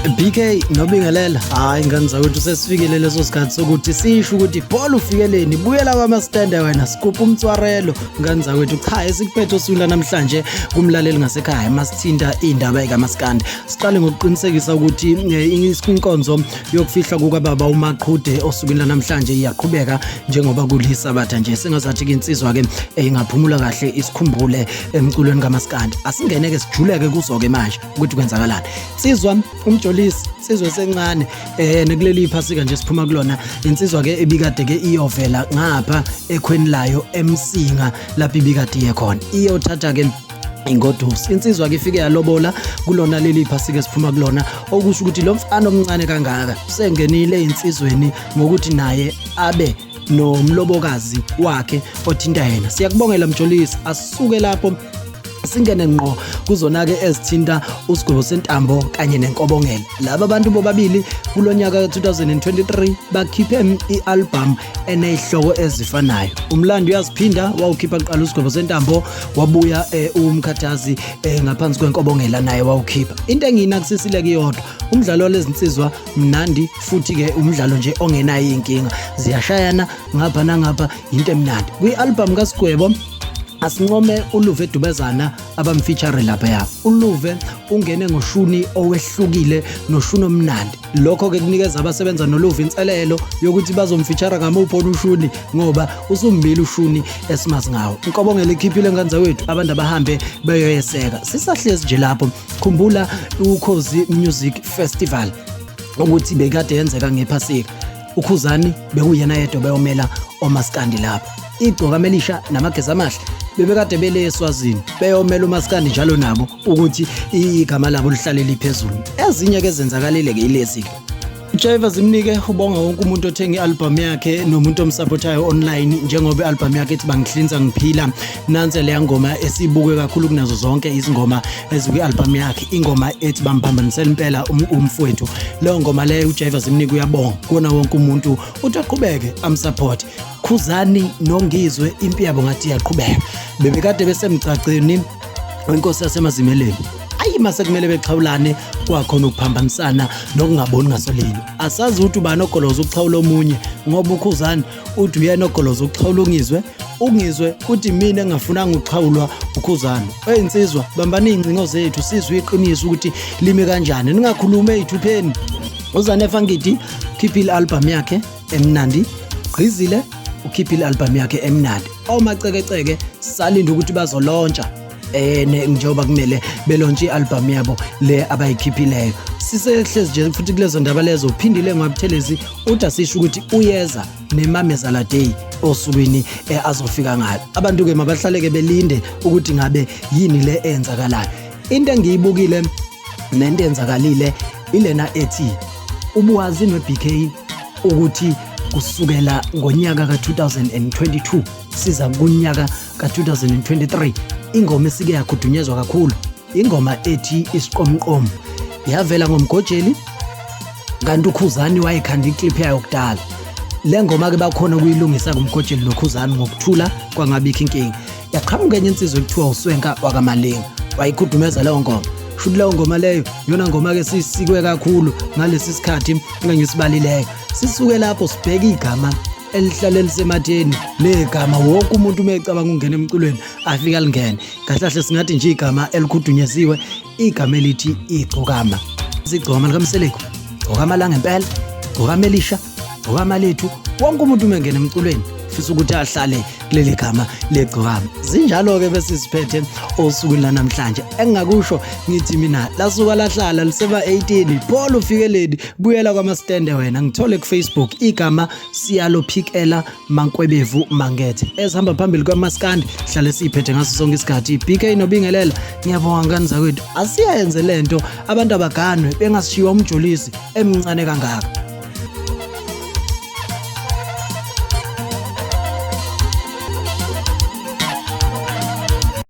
BK nobingelela, hayi ngane zakwethu, sesifikile leso sikhathi sokuthi sisho ukuthi bhola ufikeleni, buyela kwamastende wena, sigubha umtswarelo ngane zakwethu. Cha, esikuphethe osukwini namhlanje kumlaleli ngasekhaya masithinta indaba ekamaskandi. Siqale ngokuqinisekisa ukuthi inkonzo yokufihlwa kukababa uMaqhude osukwini lanamhlanje iyaqhubeka njengoba kulisabatha nje. Sengazathi-ke insizwa-ke ingaphumula kahle isikhumbule emculweni kamaskandi. Asingene-ke sijuleke kuzo-ke manje ukuthi kwenzakalani. Insizwa uMjolisi, insizwa esencane nekuleli iphasika nje siphuma kulona, insizwa ke ebikade ke iyovela ngapha ekhweni layo eMsinga lapho ibikade iye khona iyothatha ke ingoduso. Insizwa ke ifike yalobola kulona leli phasika esiphuma kulona, okusho ukuthi lo mfana omncane kangaka usengenile insizweni ngokuthi naye abe nomlobokazi wakhe othinta yena. Siyakubongela Mjolisi, asisuke lapho singene ngqo kuzona-ke ezithinta uSigwebo Sentambo kanye neNkobongela. Laba bantu bobabili kulonyaka ka-2023 bakhiphe i-album enezihloko ezifanayo. Umlando uyaziphinda, wawukhipha kuqala uSigwebo Sentambo, wabuya uMkhathazi ngaphansi kweNkobongela naye wawukhipha. Into engiyinakusisile kuyodwa, umdlalo walezinsizwa mnandi futhi-ke umdlalo nje ongenayo iy'nkinga, ziyashayana ngapha nangapha, yinto emnandi. Kwi-album kaSigwebo asincome uLuve Dubezana abamfeature lapha. ULuve ungene ngoshuni owehlukile noshuni omnandi. Lokho-ke kunikeza abasebenza noLuve inselelo yokuthi bazomfeature ngamuphi olushuni ngoba usumbili ushuni esimazi ngawo. Inkobongela ikhiphile ngane zakwethu, abantu abahambe beyoyeseka. Sisahlezi nje lapho, khumbula Ukhozi Music Festival ukuthi bekade yenzeka ngephasika. Ukhuzani bekuyena yedwa beyomela omaskandi lapha. Igcokama elisha namageza amahle bebekade bele eSwazini beyomela umaskandi njalo nabo ukuthi igama labo lihlale liphezulu. Ezinye ke zenzakalile ke ilezi ke. Jaiva Zimnike ubonga wonke umuntu othenga i-album yakhe nomuntu omsupportayo online, njengoba i-album yakhe ethi Bangihlinza Ngiphila, nansi leya ngoma esibuke kakhulu kunazo zonke izingoma ezikwi-album yakhe, ingoma ethi Bamphambanisela Impela Umfowethu. Leyo ngoma leyo uJaiva Zimnike uyabonga kuwona wonke umuntu, uthi aqhubeke amsupport. Khuzani noNgizwe impi yabo ngathi iyaqhubeka, bebekade besemgcagceni wenkosi yasemazimeleni, ayi mase kumele bexhawulane kwakhona ukuphambanisana nokungaboni ngasolinye. Asazi ukuthi ubani ogoloza ukuxhawula omunye, ngoba uKhuzani uthi uyena ogoloza ukuxhawula uNgizwe, uNgizwe uthi mina engafunanga ukuxhawulwa uKhuzani. Eyinsizwa, bambani iy'ngcingo zethu sizwe iqiniso ukuthi limi kanjani, ningakhulumi ey'thupheni. UZanefa Ngidi ukhiphile i-album yakhe emnandi, Gqizile ukhiphile i-album yakhe emnandi. Omacekeceke salinda ukuthi bazolontsha njengoba kumele belontshe i-album yabo le abayikhiphileyo. Sisehlezi nje futhi kulezo ndaba lezo, uphindile ngwabuthelezi uthi asisho ukuthi uyeza nemamezala day osukwini azofika ngalo. Abantu-ke mabahlaleke belinde ukuthi ngabe yini le eyenzakalayo. Into engiyibukile nento eyenzakalile ilena ethi ubuwazi no-BK ukuthi kusukela ngonyaka ka-2022 siza kunyaka ka-2023, ingoma esike yakhudunyezwa kakhulu ingoma ethi Isiqomqomo yavela ngomgojeli, kanti uKhuzani wayekhanda iclip yayo kudala. Le ngoma-ke bakhona ukuyilungisa kumgojeli noKhuzani ngokuthula, kwangabikho inkinga. Yaqhamuka enye insizwa ekuthiwa uSwenka wakaMalinga, wayikhudumeza leyo ngoma. Shuthi leyo ngoma leyo iyona ngoma-ke sisikwe kakhulu ngalesi sikhathi engisibalileyo. Sisuke lapho sibheke igama elihlale lisematheni, legama wonke umuntu uma ecabanga ukungena emculweni afika lingene. Kahle kahle singathi nje igama elikhudunyeziwe, igama elithi Igcokama. Igcokama likaMseleku, gcokama langempela, gcokama elisha, gcokama lethu. Wonke umuntu uma engena emculweni fisa ukuthi ahlale kuleli gama legcokama. Zinjalo-ke besiziphethe osukwini lanamhlanje. Engingakusho ngithi mina lasuka lahlala liseba 18. Paul ufikeleni, buyela kwamastende wena. Ngithole ku-Facebook igama Siyalophikela Mankwebevu Mangethe, ezihamba phambili kwamaskandi hlale siyiphethe ngaso sonke isikhathi. BK nobingelela, ngiyabonga ngane zakwethu, asiyenze lento abantu abaganwe bengasishiwa umjolisi emncane kangaka.